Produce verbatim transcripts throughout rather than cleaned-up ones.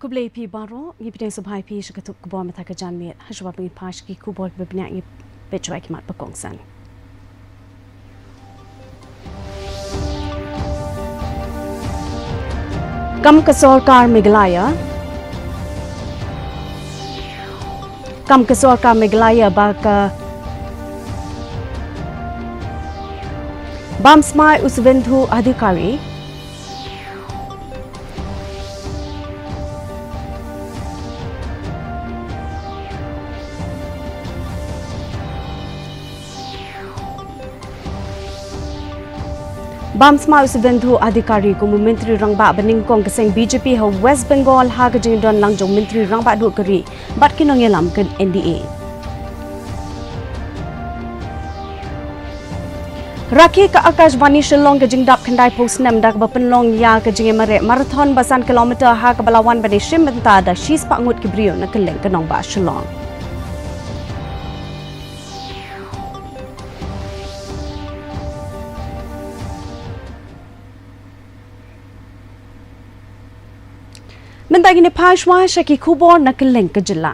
Khublei phi baroh, ngi pdiang sngewbha ïa phi sha ka tup khubor mynta ka janmiet. Hashwa ba ngin phai sha ki khubor kiba bniah, ngi peit shuwa ki mat ba kongsan. Kam ka sorkar Meghalaya. Kam ka sorkar Meghalaya ba ka bam smai u Suvendu Adhikari. Bam smai u Suvendu Adhikari kum u Myntri Rangbah ba nyngkong ka seng B J P ha West Bengal ha ka jingdon lang jong u Myntri Rangbah Duh ka ri bad ki nongïalam ka N D A. Rakhe ka Akashvani Shillong ka jingdap khyndai phew snem da kaba pynlong ïa ka jingïamareh marathon ba san kilometer ha kaba la wan ban ïashim bynta da shispah ngut ki briew na kylleng ka nongbah Shillong. Mynta ngin ïa phai shuwa sha ki khubor na kylleng ka jylla.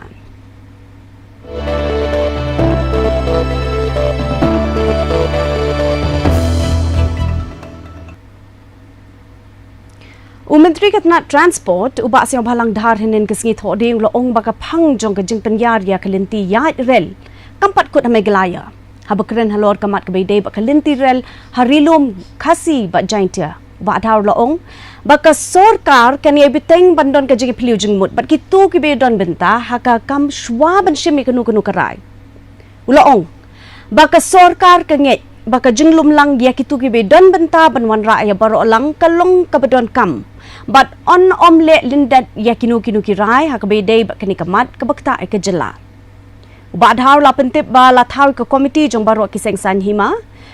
U Myntri ka tnat Transport, u Bah Sniawbhalang Dhar, hynnin ka sngi Thohdieng u la ong ba ka phang jong ka jingpynïar ïa ka lynti ïaid rel kam pat kut ha Meghalaya. Haba kren halor ka mat kaba ïadei bad ka lynti rel ha Ri-lum Khasi bad Jaintia, u Bah Dhar u la ong ba ka sorkar kan ïai bteng ban don ka jingïaphylliew jingmut bad kito kiba ïadon bynta ha ka kam shuwa ban shim ïa kano kano ka rai. U la ong ba ka sorkar ka ngeit ba ka jinglum lang ïa kito kiba ïadon bynta ban wanrah ïa baroh lang ka long kaba donkam bad yn ym leh lyndet ïa kino kino ki rai ha kaba ïadei bad kane ka mat kaba ktah ïa ka jylla. U Bah Dhar u la pyntip ba la thaw ïa ka komiti jong baroh ki seng saiñ hima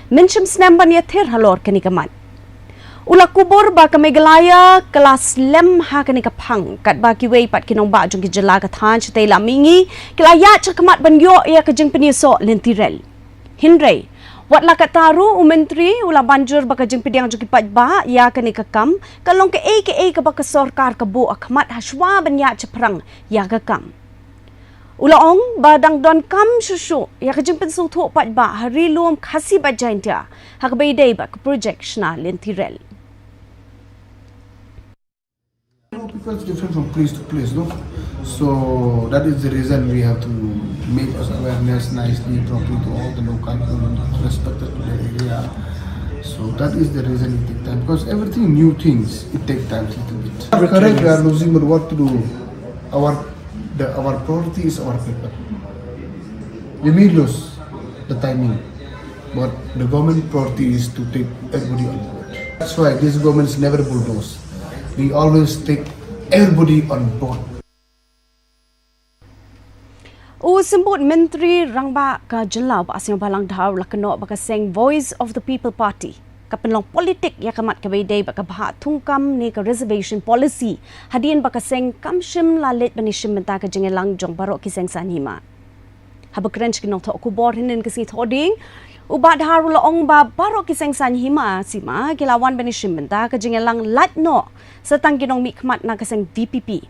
mynshym snem ban ïathir halor kane ka mat. U la kubur ba ka Meghalaya ka la slem ha kane ka phang katba kiwei pat ki nongbah jong ki jylla ka thaiñ shatei lam mihngi ki la ïaid shakhmat ban ïoh ïa ka jingpynïasoh lynti rel. Hynrei wat la katta ruh, u Myntri u la ban jur ba ka jingpdiang jong ki paidbah ïa kane ka kam ka long kaei kaei kaba ka sorkar ka buh ha khmat hashwa ban ïaid shaphrang ïa ka kam. U la ong ba dang donkam shuh shuh ïa ka jingpynsngewthuh paidbah ha Ri-lum Khasi bad Jaintia ha kaba ïadei bad ka projek shna lynti rel. People is different from place to place, no? So that is the reason we have to make us awareness nicely, properly to all the local people, respected to their area. So that is the reason it take time, because everything, new things, it take time little bit. Correct, we are losing, but what to do? Our, the, our priority is our people. We may lose the timing, but the government priority is to take everybody on board. That's why this government is never bulldoze. We always take everybody on board. U Symbud Myntri Rangbah ka jylla, u Bah Sniawbhalang Dhar, u la kynnoh ba ka seng Voice of the People Party ka pynlong politik ïa ka mat kaba ïadei bad ka bhah thungkam ne ka reservation policy hadien ba ka seng kam shym la leit ban ïashim bynta ka jingïalang jong baroh ki seng saiñ hima. Haba kren sha ki nongthoh khubor hynnin ka sngi Thohdieng, u Bah Dhar u la ong ba baroh ki seng saiñ hima sima ki la wan ban ïashim bynta ka jingïalang lait noh sa tang ki nongmihkhmat na ka seng V P P.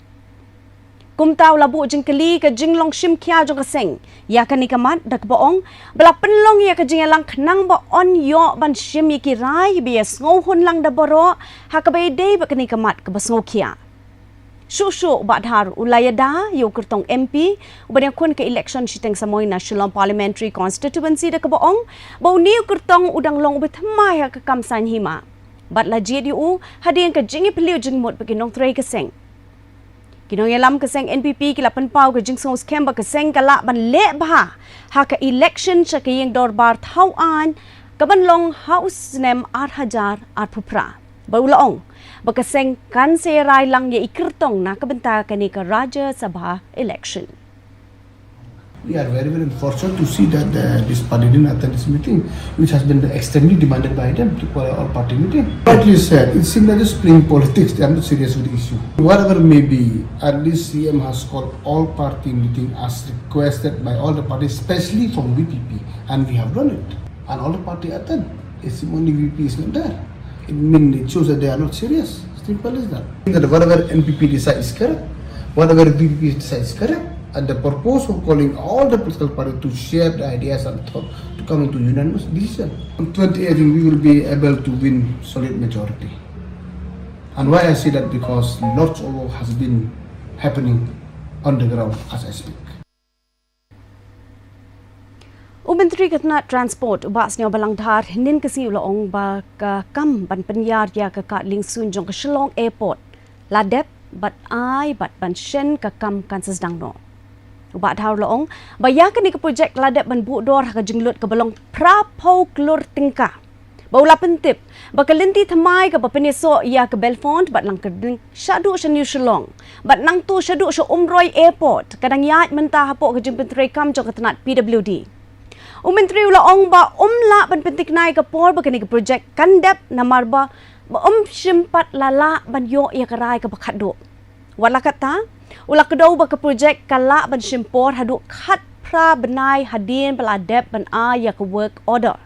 Kumta u la buh jingkylli ka jinglong shim khia jong ka seng ïa kane ka mat da kaba ong ba la pynlong ïa ka jingïalang khnang ba yn ïoh ban shim ïa ki rai ba ïasngewhun lang da baroh ha kaba ïadei bad kane ka mat kaba sngewkhia. Shuh shuh u Bah Dhar u la ïada ïa u kyrtong M P uba dang ïakhun ka election shiteng samoi na Shillong Parliamentary Constituency da kaba ong ba une u kyrtong u dang long uba thymmai ha ka kam saiñ hima bad la jied ïa u hadien ka jingïaphylliew jingmut bad ki nongtrei ka seng. Ki nongïalam ka seng N P P ki la pynpaw ka jingsngewskhem ba ka seng ka lah ban leh bha ha ka election sha ka ïing dorbar thaw aiñ kaban long ha u snem ar hajar arphew phra, bad u la ong ba ka seng kan sa ïarai lang ïa i kyrtong na ka bynta kane ka Rajya Sabha election. We are very, very fortunate to see that, uh, this party didn't attend this meeting, which has been extremely demanded by them to call an all-party meeting. Rightly said, it seems they're just playing politics. They are not serious with the issue. Whatever may be, at least C M has called all-party meeting as requested by all the parties, especially from V P P, and we have done it. And all the party attend. It seems only V P is not there. It means, it shows that they are not serious. Simple as that. That whatever N P P decide is correct. Whatever the D P P decides, correct. And the purpose of calling all the political parties to share the ideas and thought to come into unanimous decision. On twenty eighteen, we will be able to win solid majority. And why I say that, because lots of work has been happening on the ground as I speak. U Myntri ka tnat Transport, u Bah Sniawbhalang Dhar, hynnin ka sngi u la ong ba ka kam ban pynïar ïa ka kad liengsuiñ jong ka Shillong Airport la dep bad ai bad ban shen ka kam kan sa sdang noh. U Bah Dhar u la ong ba ïa kane ka projek la dep ban buh dor ha ka jinglut kaba long phra phew klur tyngka. Ba u la pyntip ba ka lynti thymmai kaba pynïasoh ïa ka Belfont bad Langkyrding shaduh sha New Shillong bad nangta shaduh sha Umroi Airport ka dang ïaid mynta hapoh ka jingpyntreikam jong ka tnat P W D. U Myntri u la ong ba um lah ban pynthikna ïa ka por ba kane ka projek kan dep namar ba, ba um shym pat la lah ban ïoh ïa ka rai kaba khatduh. Wat la katta, u la kdew ba ka projek ka lah ban shim por haduh khatphra bnai hadien ba la dep ban ai ïa ka work order.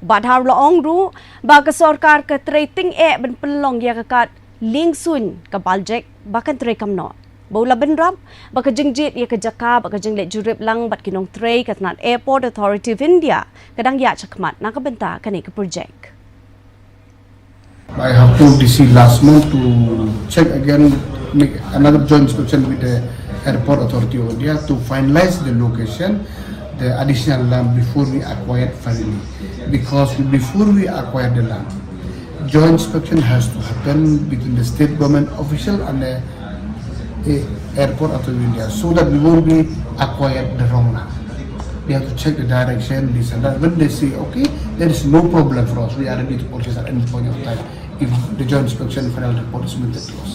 U Bah Dhar u la ong ruh ba ka sorkar ka trei tyngeh ban pynlong ïa ka kad liengsuiñ ka baljek ba kan treikam noh. Ba u la bynrap ba ka jingjied ïa ka jaka bad ka jingleit jurip lang bad ki nongtrei ka tnat Airport Authority of India ka dang ïaid shakhmat na ka bynta kane ka projek. I have told D C last month to check again, make another joint inspection with the Airport Authority of India to finalize the location, the additional land before we acquired finally. Because before we acquire the land, joint inspection has to happen between the state government official and the, eh, Airport Authority of India, so that we won't be acquired the wrong land. We have to check the direction, this and that. When they say, "Okay, there is no problem for us, we are ready to purchase at any point of time if the joint inspection final report is submitted to us."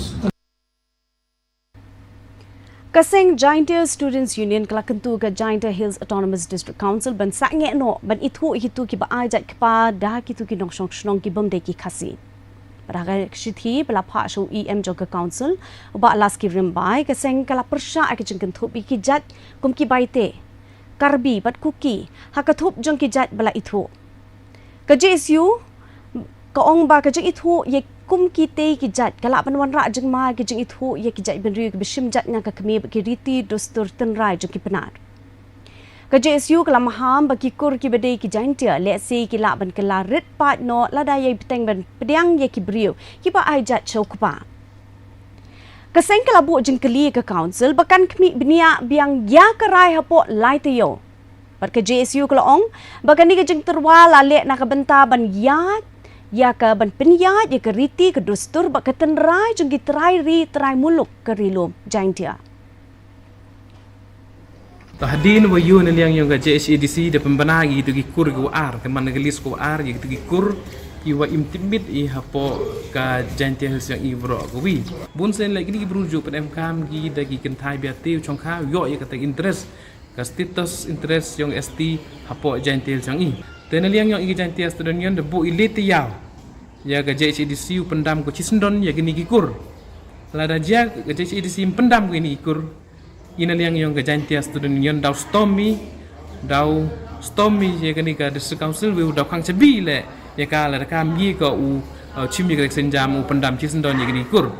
Ka seng Jaintia Students Union ka la kyntu ka Jaintia Hills Autonomous District Council ban sangeh noh ban ithuh ïa kito kiba ai jait kpa da kito ki nongshong shnong ki bym dei ki Khasi. Bad ha ka shithi ba la phah sha u E M jong ka council, u Bah Laski Rymbai, ka seng ka la pyrshah ïa ka jingkynthup ïa ki jait kum ki Baite, Karbi bad Kuki ha ka thup jong ki jait ba la ithuh. Ka J S U ka ong ba ka jingithuh ïa kum kitei ki jait ka lah ban wanrah jingma ïa ka jingithuh ïa ki jait bynriew kiba shim jait na ka kmie bad ki riti dustur tynrai jong ki Pnar. Ka J S U ka la maham ba ki kur kiba dei ki Jaintia lehse ki lah ban kylla rit paid noh lada ïai bteng ban pdiang ïa ki briew kiba ai jait sha u kpa. Ka seng ka la buh jingkylli ïa ka council ba kan khmih bniah biang ïa ka rai hapoh lai taïew. Bad ka J S U ka la ong ba kane ka jingtyrwa la leh na ka bynta ban ïaid ïa ka, ban pynïaid ïa ka riti ka dustur bad ka tynrai jong ki trai ri trai muluk ka Ri Lum Jaintia. To hadien ba ïoh na liang ïong ka J H A D C da pynbna ïa kito ki kur kiwa ar, te man ka list kiwa ar ïa kito ki kur kiwa im tipmit i hapoh ka Jaintia Hills yong i baroh kawi. Bun sien leh kini ki bru ju pynemkam ki da ki kynthai biate u chongkha u ïoh ïa kata ka interest, ka status interest yong S T hapoh Jaintia Hills yong i. Te na liang yong i ka Jaintia Student Union da buh i le taïaw ïa ka J H A D C u pyndam ko chisyndon ïa kini ki kur. Lada jia ka J H A D C ym pyndam ko kini ki kur, i na liang yong ka Jaintia Student Union daw stom i, daw stom i ïa kani ka District Council, wei u daw khang chabi leh ïa ka lada kam ïa ka u, uh, chim ïa ka rek synjam u pyndam chisyndon ïa kini ki kur.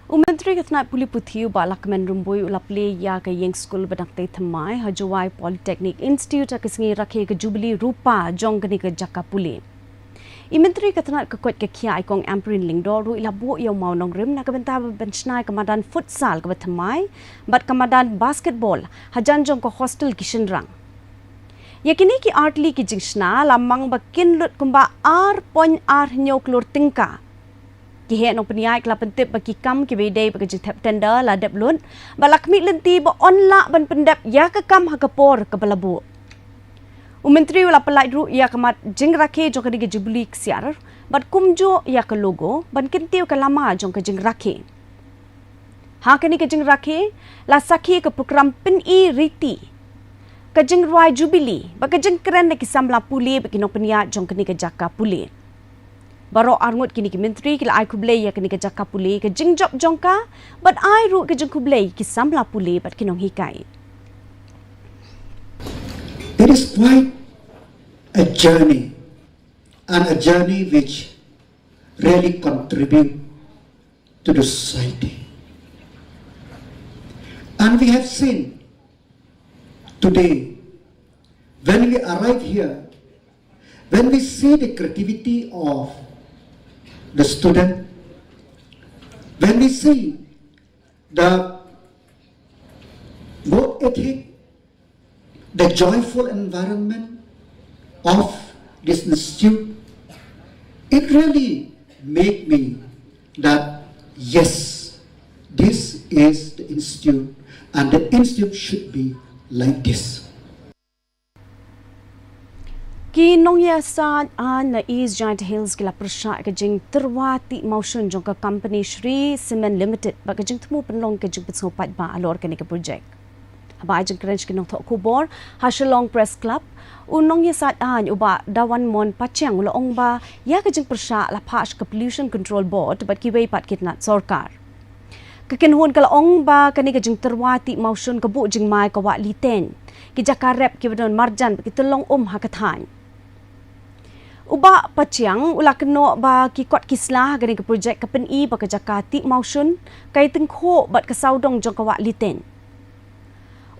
U Myntri ka tnat pule puthi u Bah Lahkmen Rymbui u la plie ïa ka ïing skul ba dang tei thymmai ha Jowai Polytechnic Institute ha ka sngi rakhe ka Jubilee Rupa jong kani ka jaka pule. I Myntri ka tnat ka koit ka khiah i Kong Ampareen Lyngdoh ruh i la buh ïa u mawnongrim na ka bynta ban shna ïa ka madan futsal kaba thymmai bad ka madan basketball hajan jong ka hostel ki shynrang. Ïa kini ki artylli ki jingshna la mang ba kin lut kumba ar point ar hynñiew klur tyngka. Ki heh nongpynïaid ki la pyntip ba ki kam kiba ïadei bad ka jingthep tender la dep lut bad la khmih lynti ba yn lah ban pyndep ïa ka kam ha ka por kaba la buh. U Myntri u la pyllait ruh ïa ka mat jingrakhe jong kani ka Jubilee Ksiar bad kumjuh ïa ka logo ban kyntiew ka lama jong ka jingrakhe. Ha kani ka jingrakhe la sakhi ka prokram pyni riti, ka jingrwai Jubilee bad ka jingkren na ki samla pule bad ki nongpynïaid jong kani ka jaka pule. Baroh arngut kini ki Myntri ki la ai khublei ïa kani ka jaka pule, ka jingjop jong ka bad ai ruh ka jingkhublei ki samla pule bad ki nonghikai. It is quite a journey, and a journey which really contribute to the society. And we have seen today, when we arrive here, when we see the creativity of the student, when we see the work ethic, the joyful environment of this institute, it really make me that yes, this is the institute and the institute should be like this. Ki nongïasaid aiñ na East Jaintia Hills ki la pyrshah ka jingtyrwa tih mawshun jong ka company Shree Cement Limited bad ka jingthmu pynlong ka jingpynsngewbha halor kane ka projek. Haba ai jingkren sha ki nongthoh khubor ha Shillong Press Club, u nongïasaid aiñ u Bah Dawanmon Pachiang u la ong ba ïa ka jingpyrshah la phah sha ka Pollution Control Board bad kiwei pat ki tnat sorkar. Ka kynhun ka la ong ba kane ka jingtyrwa tih mawshun ka buh jingma ïa ka wah litein, ki jaka rep kiba don marjan bad ki tyllong um ha ka thaiñ. U Bah Pachiang u la kynnoh ba ki kot ki sla ha kane ka projek ka pyni ba ka jaka tih mawshun ka ïa tyngkhuh bad ka sawdong jong ka wah litein.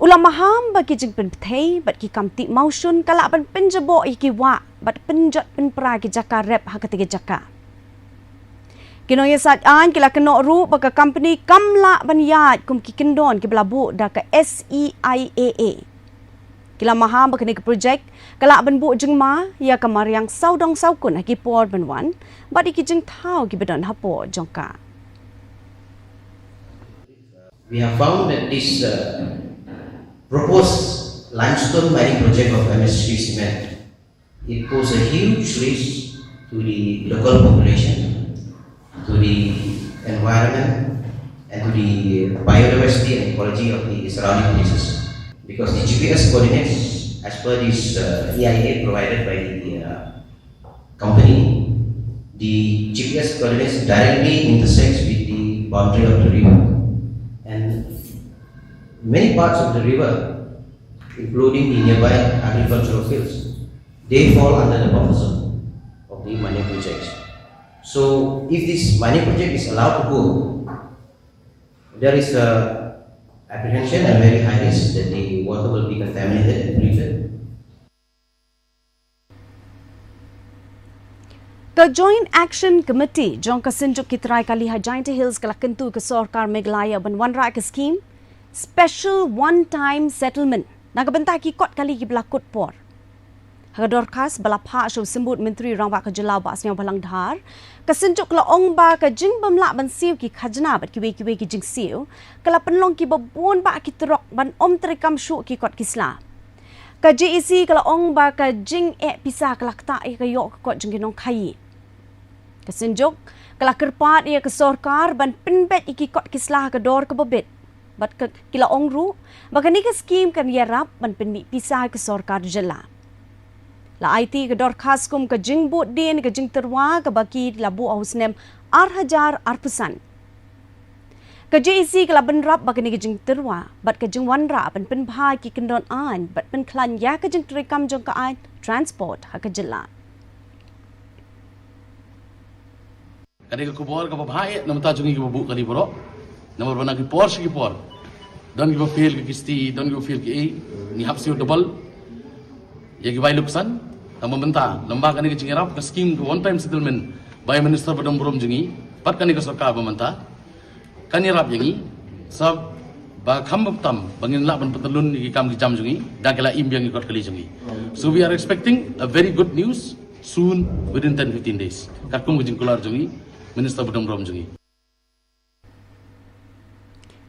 U la maham ba ki jingpynpthei bad ki kam tih mawshun ka lah ban pynjaboh ïa ki wah bad pynjot pynpra ki jaka rep ha katei ka jaka. Ki nongïasaid aiñ ki la kynnoh ruh ba ka company kam lah ban ïaid kum ki kyndon kiba la buh da ka S E I A A. Ki la maham ba kane ka projek ka lah ban buh jingma ïa ka mariang sawdong sawkun ha ki por ban wan bad ïa ki jingthaw kiba don hapoh jong ka. We have found that this uh, proposed limestone mining project of M S C Cement, it poses a huge risk to the local population, to the environment, and to the biodiversity and ecology of the surrounding places. Because the G P S coordinates, as per this uh, E I A provided by the uh, company, the G P S coordinates directly intersects with the boundary of the river. And many parts of the river, including the nearby agricultural fields, they fall under the buffer zone of the mining projects. So if this mining project is allowed to go, there is a apprehension and very high risk that the water will be contaminated and polluted. Ka Joint Action Committee jong ka Synjuk ki trai kali ha Jaintia Hills ka la kyntu ka sorkar Meghalaya ban wanrah ka skim Special One Time Settlement na ka bynta ki kot kali kiba la kut por. Ha ka dorkhas ba la phah sha u Symbud Myntri Rangbah ka Jylla Bah Sniawbhalang Dhar, ka Synjuk ka la ong ba ka jingbym lah ban siew ki khajna bad kiwei kiwei ki jingsiew ka la pynlong kiba bun bah ki trok ban ym treikam shuh ki kot ki sla. Ka J A C ka la ong ba ka jingeh pisa ka la ktah ïa ka ïoh ka kot jong ki nongkhaii. Ka Synjuk ka la kyrpad ïa ka sorkar ban pynbeit ïa ki kot ki sla ha ka dor kaba bit. Bad ka, ki la ong ruh ba kane ka skim kan ïarap ban pynmih pisa ïa ka sorkar jylla. La aiti ka dorkhas kum ka jingbud dien ka jingtyrwa kaba ki la buh ha u snem ar hajar arphew san. Ka J A C ka la bynrap ba kane ka jingtyrwa bad ka jingwanrah ban pynbha ki kyndon aiñ bad pynkhlaiñ ïa ka jingtreikam jong ka aiñ transport ha ka jylla. Ka dei ka khubor kaba bha eh na bynta jong ngi kiba buh kali baroh. Namar ba na ki por sha ki por don kiba fail ka kisti, don kiba fail ki ei, ngi hap siew double ïa ki bai luksan. Tang ba mynta lem bad kane ka jingïarap ka skim ka one time settlement bai Minister ba don burom jong ngi bad kane ka sorkar ba mynta kan ïarap ïa ngi sa ba kham bym tam ba ngin lah ban pyntylun ïa ki kam ki jam jong ngi da ki la im biang ïa ki kot kali jong ngi. So we are expecting a very good news soon, within ten fifteen days. Katkum ka jingkular jong ngi Minister ba don burom jong ngi.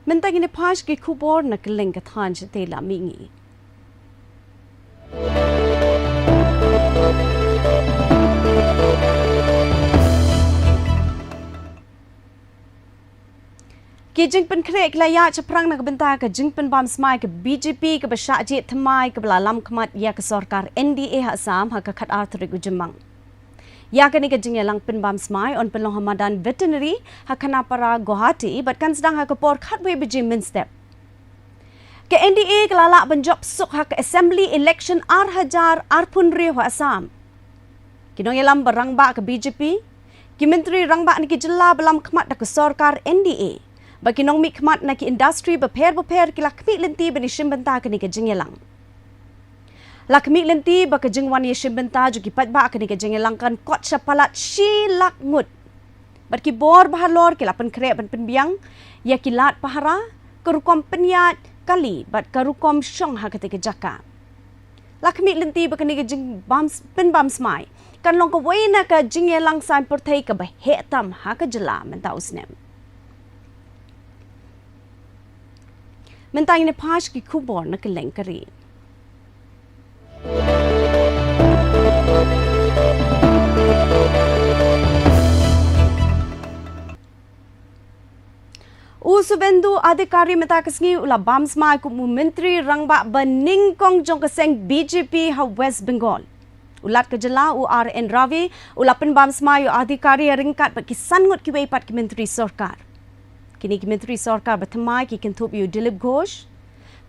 Mynta ngin ïa phai sha ki khubor na kylleng ka thaiñ shatei, la mih ngi. Ki jingpynkhreh ki la ïaid shaphrang na ka bynta ka jingpynbam smai ka B J P kaba shah jied thymmai kaba la lam khmat ïa ka sorkar N D A ha Assam ha ka khatar tarik u Jymmang. Ïa kane ka jingïalang pynbam smai yn pynlong ha madan Veterinary ha Khanapara, Guwahati bad kan sdang ha ka por khatwei baje mynstep. Ka N D A ka la lah ban jop suk ha ka Assembly Election ar hajar arphew hynriew ha Assam. Ki nongïalam ba rangbah ka B J P Ki Myntri Rangbah na ki jylla ba lam khmat da ka sorkar N D A bad ki nongmihkhmat na ki industry bapher bapher ki la khmih lynti ban ïashim bynta kane ka jingïalang. La khmih lynti ba ka jingwan ïashim bynta jong ki paidbah ha kane ka jingïalang kan kot sha palat shi lak ngut. Bad ki bor bahalor ki la pynkhreh ban pynbiang ïa ki lad pahara, ka rukom pynïaid kali bad ka rukom shong ha katei ka jaka. La khmih lynti ba kane ka jingbam, pynbam smai kan long kawei na ka jingïalang saiñ pyrthei kaba heh tam ha ka jylla mynta u snem. Mynta ngin ïa peit ki khubor na kylleng ka ri. U Suvendu Adhikari mynta ka sngi u la bam smai kum u Myntri Rangbah ba nyngkong jong ka seng B J P ha West Bengal. U Lat ka jylla u R N Ravi u la pynbam smai ïa u Adhikari ryngkat bad ki san ngut kiwei pat ki myntri sorkar. Kine ki myntri sorkar ba thymmai ki kynthup ïa u Dilip Ghosh,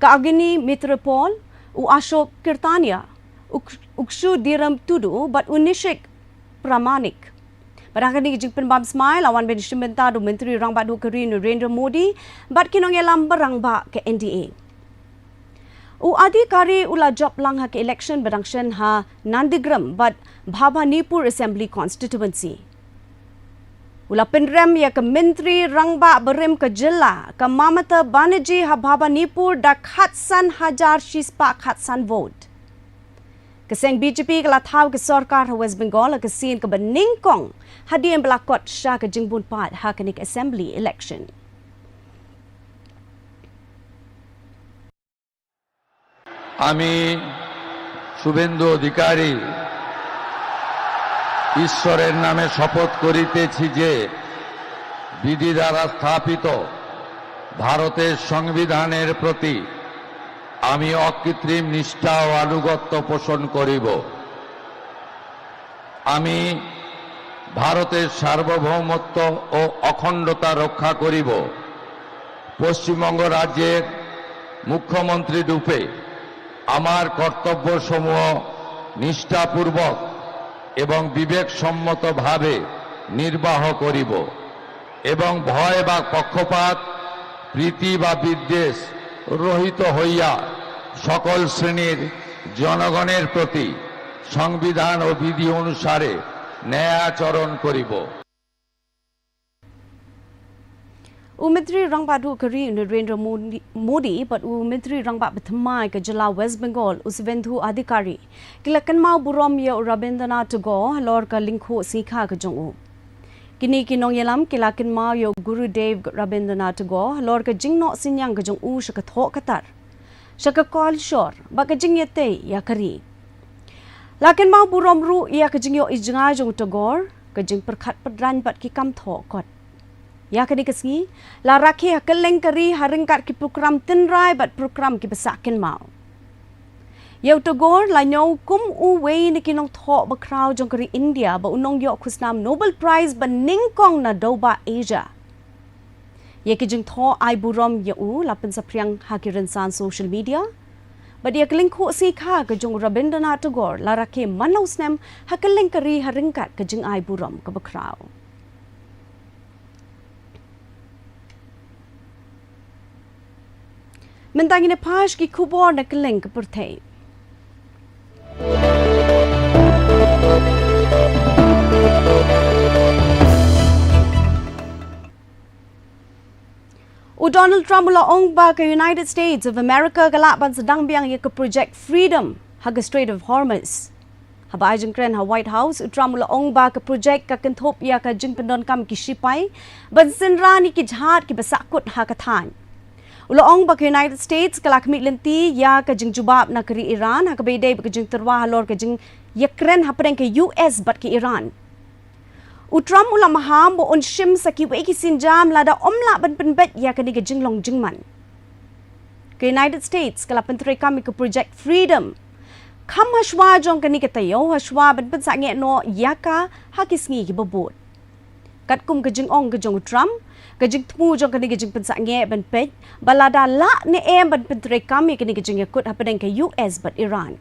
ka Agini Mitra Paul, u Ashok Kirtania, u K-, u Kshu Diram Tudu bad u Nishik Pramanik. Bad ha kane ka jingpynbam smai la wan ban ïashim bynta da u Myntri Rangbah Duh ka ri Narendra Modi bad ki nongïalam ba rangbah ka N D A. U Adhikari u la jop lang ha ka election ba dang shen ha Nandigram bad Bhabanipur Assembly Constituency. U la pynrem ïa ka Myntri Rangbah barim ka jylla ka Mamata Banerjee ha Bhabanipur da khatsan hajar shispah khatsan vote. Ka seng B J P ka la thaw ka sorkar ha West Bengal ha ka sien kaba nyngkong hadien ba la kot sha ka jingbun paid ha kane ka assembly election. আমি শুভেন্দু অধিকারী ঈশ্বরের নামে শপথ করিতেছি যে বিধি দ্বারা স্থাপিত ভারতের সংবিধানের প্রতি আমি অকৃত্রিম নিষ্ঠা ও আনুগত্য পোষণ করিব। আমি ভারতের সার্বভৌমত্ব ও অখণ্ডতা রক্ষা করিব। পশ্চিমবঙ্গ রাজ্যের মুখ্যমন্ত্রী রূপে আমার কর্তব্যসমূহ নিষ্ঠাপূর্বক এবং বিবেকসম্মতভাবে নির্বাহ করিব এবং ভয় বা পক্ষপাত, প্রীতি বা বিদ্বেষ রহিত হইয়া সকল শ্রেণীর জনগণের প্রতি সংবিধান ও বিধি অনুসারে ন্যায় আচরণ করিব। U Myntri Rangbah Duh ka ri Narendra Modi, Modi bad u Myntri Rangbah ba thymmai ka jylla West Bengal u Suvendu Adhikari ki la kynmaw burom ïa u Rabindranath Tagore halor ka lyngkhuh sngi kha ka jong u. Kine ki nongïalam ki la kynmaw ïa u Gurudev Rabindranath Tagore halor ka jingnoh synñiang ka jong u sha ka thoh ka tar, sha ka culture bad ka jingïatei ïa ka ri. La kynmaw burom ruh ïa ka jingïoh i jngai jong u Tagore, ka jingpyrkhat pyrdain bad ki kam thoh kot. Ïa kane ka sngi la rakhe ha kylleng ka ri ha ryngkat ki prokram tynrai bad prokram kiba sah kynmaw. Ïa u Tagore la ñiew kum uwei na ki nongthoh bakhraw jong ka ri India ba u nongïoh khusnam Nobel Prize ba nyngkong na dewbah Asia. Ïa ki jingthoh ai burom ïa u la pynsaphriang ha ki rynsan social media. Bad ïa ka lyngkhuh sngi kha ka jong u Rabindranath Tagore la rakhe man la u snem ha kylleng ka ri ha ryngkat ka jingai burom kaba khraw. Mynta ngin ïa peit ki khubor na kylleng ka pyrthei. U Donald Trump u la ong ba ka United States of America ka lah ban sdang biang ïa ka Project Freedom ha ka Strait of Hormuz. Haba ai jingkren ha White House, u Trump u la ong ba ka project ka kynthup ïa ka jingpyndonkam ki shipai ban synran ïa ki jhad kiba sahkut ha ka thaiñ. U la ong ba ka United States ka la khmih lynti ïa ka jingjubab na ka ri Iran ha kaba ïadei bad ka jingtyrwa halor ka jingïakren hapdeng ka U S bad ka Iran. U Trump u la maham ba un shim sa kiwei ki sienjam lada ym lah ban pynbeit ïa kane ka jinglong jingman. Ka United States ka la pyntreikam ïa ka Project Freedom kham hashwa jong kane ka taïew, hashwa ban pynsangeh noh ïa ka ha ki sngi kiba bud. Katkum ka jingong ka jong u Trump, ka jingthmu jong kane ka jingpynsangeh ban peit ba lada lah ne em ban pyntreikam ïa kane ka jingïakut hapdeng ka U S bad Iran.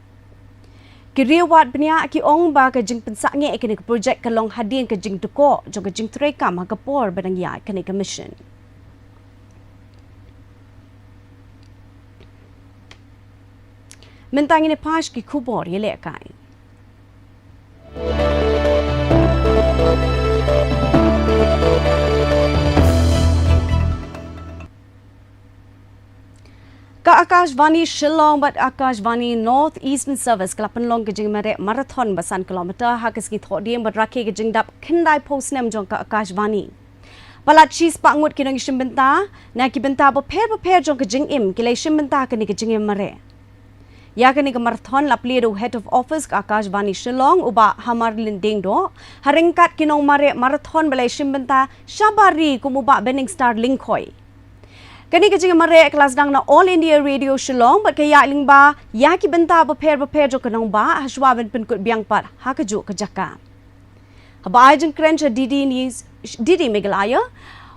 Ki riewwad bniah ki ong ba ka jingpynsangeh ïa kane ka projek ka long hadien ka jingdkhoh jong ka jingtreikam ha ka por ba dang ïaid kane ka mission. Mynta ngin ïa pash ki khubor ïalehkai. Ka Akashvani Shillong bad Akashvani North Eastern Service ka la pynlong ka jingmareh marathon ba san kilometer ha ka sngi Thohdieng ban rakhe ka jingdap khyndai phew snem jong ka Akashvani. Palat shispah ngut ki nongïashim bynta na ki bynta bapher bapher jong ka jingim ki la ïashim bynta ha kane ka jingim mareh. Ïa kane ka marathon la plie da u Head of Office ka Akashvani Shillong u Bah Hamarlin Diengdoh, ha ryngkat ki nongmareh marathon ba la ïashim bynta shabar ri kum u Bah Benningstar Lyngkhoi. Kane ka jingmareh ka la sdang na All India Radio Shillong bad ka ïaid lyngba ïa ki bynta bapher bapher jong ka nongbah ha shuwa ban pynkut biang pat ha kajuh ka jaka. Haba ai jingkren sha D D News, D D Meghalaya,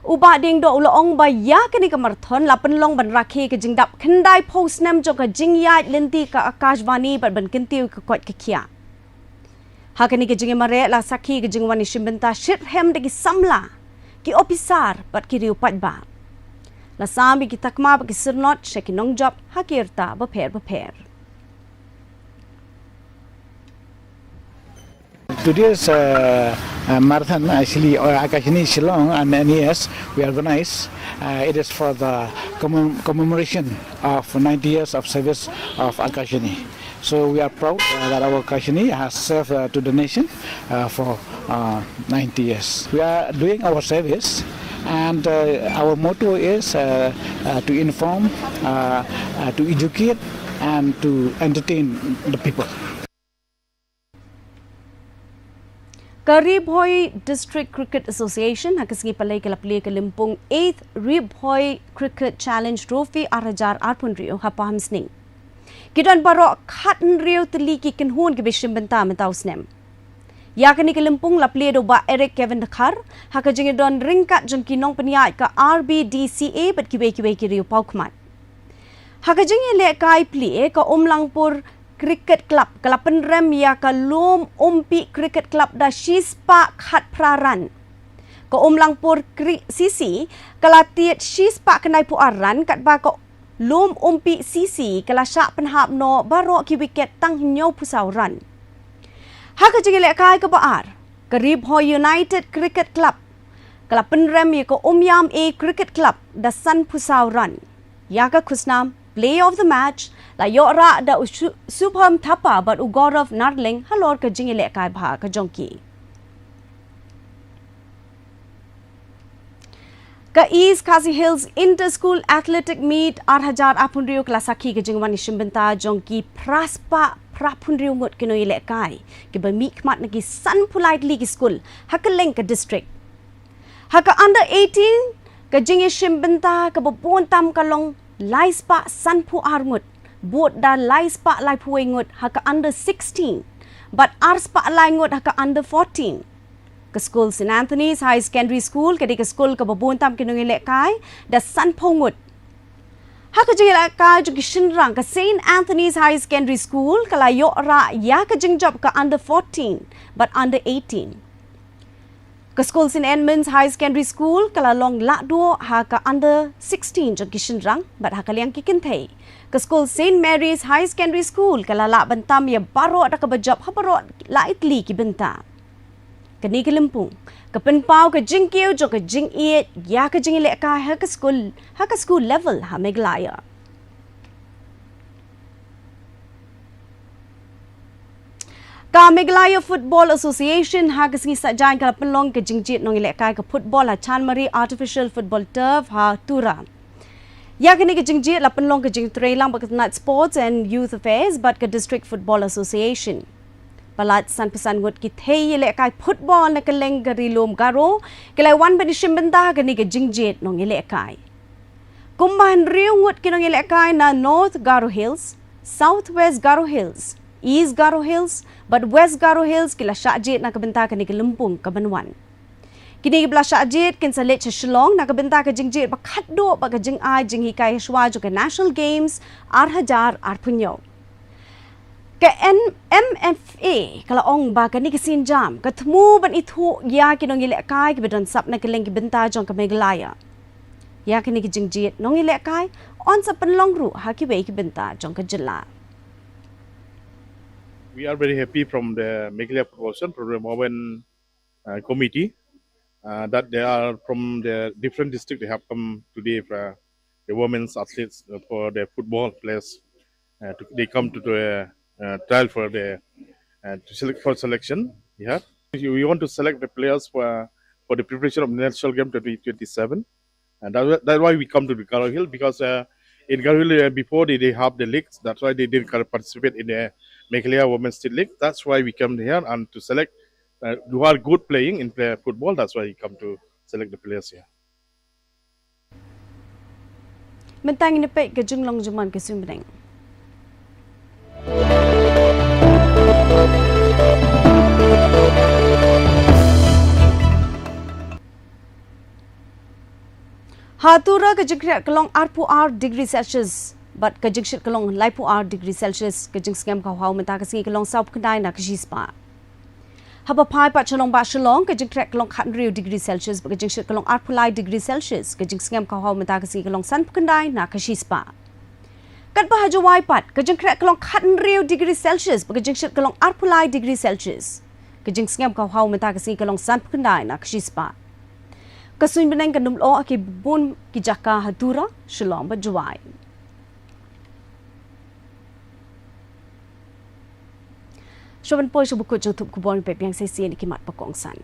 u Bah Diengdoh u la ong ba ïa kane ka marathon la pynlong ban rakhe ka jingdap khyndai phew snem jong ka jingïaid lynti ka Akashvani bad ban kyntiew ka koit ka khiah. Ha kane ka jingmareh la sakhi ka jingwan ïashim bynta shitrhem da ki samla, ki ophisar bad ki riew paidbah. La sam ïa ki takma bad ki syrnod sha ki nongjop ha ki rta bapher bapher. Today's uh, uh, marathon, actually, uh, Akashvani Shillong and N E S, we organize. Uh, it is for the commem- commemoration of ninety years of service of Akashvani. So we are proud uh, that our Akashvani has served uh, to the nation uh, for uh, ninety years. We are doing our service, and uh, our motto is uh, uh, to inform, uh, uh, to educate, and to entertain the people. Ka Ri Bhoi District Cricket Association ha ka sngi Palei ka la plie ka lympung eighth Ri Bhoi Cricket Challenge Trophy ar hajar arphew hynriew ha Pahamsning. Ki don baroh khathynriew tylli ki kynhun kiba shim bynta mynta u snem. Ïa kane ka lympung la plie da u Bah Eric Kevin Dkhar ha ka jingdon ryngkat jong ki nongpynïaid ka R B D C A bad kiwei kiwei ki riew paw khmat. Ha ka jingïalehkai plie ka Umlangpur Cricket Club ka la pynrem ïa ka Lum Umpi Cricket Club da shispah khatphra run. Ka Umlangpur Cri- C C ka la tied shispah khyndai phew ar run katba ka Lum Umpi C C ka la shah pynhap noh baroh ki wicket tang hynñiew phew saw run. Ha ka jingïalehkai kaba ar, ka Ri Bhoi United Cricket Club ka la pynrem ïa ka Umïam A Cricket Club da san phew saw run. Ïa ka khusnam Player of the Match la ïoh rah da u Shu- Shubham Thapa bad u Gaurav Nardling halor ka jingïalehkai bha ka jong ki. Ka East Khasi Hills Inter School Athletic Meet ar hajar arphew hynriew ka la sakhi ka jingwan ïashim bynta jong ki phra spah phra phew hynriew ngut ki nongïalehkai kiba mihkhmat na ki san phew lai tylli ki skul ha kylleng ka district. Ha ka under eighteen, ka jingïashim bynta kaba bun tam ka long lai spah san phew ar ngut, bud da lai spah lai phew wei ngut ha ka under sixteen bad ar spah lai ngut ha ka under fourteen. Ka skul St Anthony's High Secondary School ka dei ka skul kaba bun tam ki nongïalehkai da san phew ngut. Ha ka jingïalehkai jong ki shynrang, ka St Anthony's High Secondary School ka la ïoh rah ïa ka jingjop ka under fourteen bad under eighteen. Ka skul St Edmund's High Secondary School ka la long lahduh ha ka under sixteen jong ki shynrang bad ha ka liang ki kynthei, ka skul St Mary's High Secondary School ka la lah ban tam ïa baroh da kaba jop ha baroh lai tylli ki bynta. Kane ka lympung ka pynpaw ka jingkiew jong ka jingïeit ïa ka jingïalehkai ha ka skul, ha ka skul level ha Meghalaya. Ka Meghalaya Football Association ha ka sngi Saitjaiñ ka la pynlong ka jingjied nongïalehkai ka football ha Chanmari Artificial Football Turf ha Tura. Ïa kane ka jingjied la pynlong ka jingtreilang bad ka tnat Sports and Youth Affairs bad ka District Football Association. Palat san phew san ngut ki thei ïalehkai football na kylleng ka Ri Lum Garo ki la wan ban ïashim bynta ha kane ka jingjied nongïalehkai. Kumba hynriew ngut ki nongïalehkai na North Garo Hills, South West Garo Hills, East Garo Hills bad West Garo Hills ki la shah jied na ka bynta kane ka lympung kaban wan. Kine kiba la shah jied kin sa leit sha Shillong na ka bynta ka jingjied ba khatduh bad ka jingai jinghikai hashwa jong ka National Games ar hajar arphew hynñiew. Ka N M F A ka la ong ba kane ka sienjam ka thmu ban ithuh ïa ki nongïalehkai kiba don sap na kylleng ki bynta jong ka Meghalaya. Ïa kane ka jingjied nongïalehkai yn sa pynlong ruh ha kiwei ki bynta jong ka jylla. We are very happy from the Meghalaya Football Association, from the Women uh, Committee, uh, that they are from the different district. They have come today for the women's athletes uh, for the football players. Uh, to, they come to the uh, trial for the uh, to select for selection. Yeah, we want to select the players for for the preparation of the national game twenty twenty-seven. And that, that's why we come to the Garo Hill, because uh, in Garo Hill uh, before they, they have the leagues. That's why they didn't participate in the Meghalaya Women's State League. That's why we come here and to select uh, who are good playing in play football. That's why we come to select the players here. Mynta ngin ïa peit ka jinglong jingman ka suiñ bneng. Ha Tura ka jingkhreh ka long arphew ar degree Celsius bad ka jingshit ka long laiphew ar degree Celsius. Ka jingsngem ka hwaw mynta ka sngi ka long sawphew khyndai na ka shispah. Haba phai pat sha nongbah Shillong, ka jingkhreh ka long khathynriew degree Celsius bad ka jingshit ka long arphew lai degree Celsius. Ka jingsngem ka hwaw mynta ka sngi ka long sanphew khyndai na ka shispah. Katba ha Jowai pat, ka jingkhreh ka long khathynriew degree Celsius bad ka jingshit ka long arphew lai degree Celsius. Ka jingsngem ka hwaw mynta ka sngi ka long sanphew khyndai na ka shispah. Ka suiñ bneng kan ym lyoh ha ki bun ki jaka ha Tura, Shillong bad Jowai. Shuwa ban poi sha ba kut jong thup khubor, ngin peit biang sa shisien ïa ki mat ba kongsan.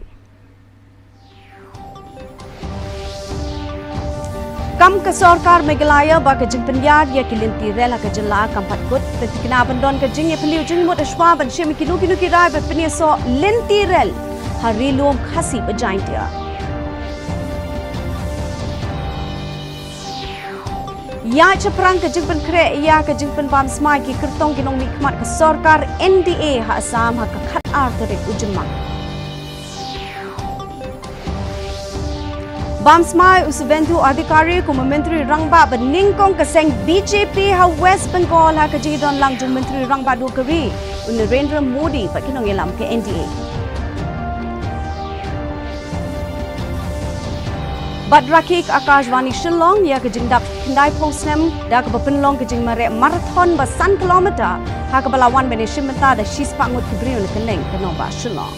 Kam ka sorkar Meghalaya ba ka jingpynïar ïa ki lynti rel ha ka jylla kam pat kut, te thikna ban don ka jingïapylliew jingmut hashwa ban shim ïa kino kino ki rai ba pynïasoh lynti rel ha Ri Lum Khasi bad Jaintia. Ïaid shaphrang ka jingpynkhreh ïa ka jingpynbam smai ki kyrtong ki nongmihkhmat ka sorkar N D A ha Assam ha ka khatar tarik u Jymmang. Bam smai u Suvendu Adhikari kum u Myntri Rangbah ba nyngkong ka seng B J P ha West Bengal ha ka jingdon lang jong u Myntri Rangbah duh ka ri u Narendra Modi bad ki nongïalam ka N D A. Bad rakhe ka Akashvani Shillong ïa ka jingdap khyndaiphew snem da kaba pynlong ka jingmareh marathon ba san kilometer, ha kaba la wan ban ïashim bynta da shispah ngut ki briew na kylleng ka nongbah Shillong.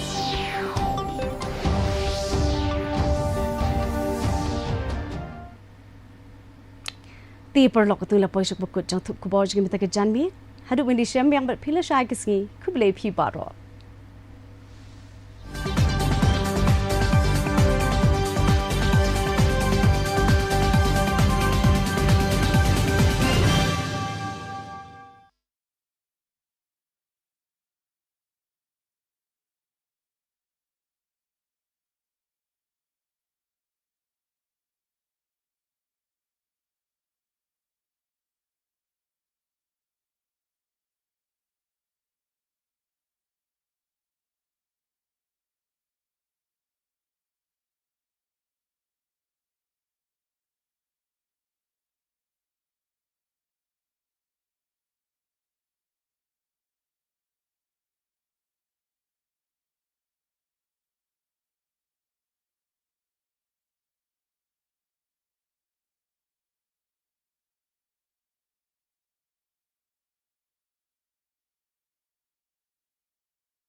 Te paralok, katto la poi sha ba kut jong thup khubor jong ngi mynta ka janmiet. Haduh ban ïashem biang bad phi lashai ka sngi, khublei phi baroh.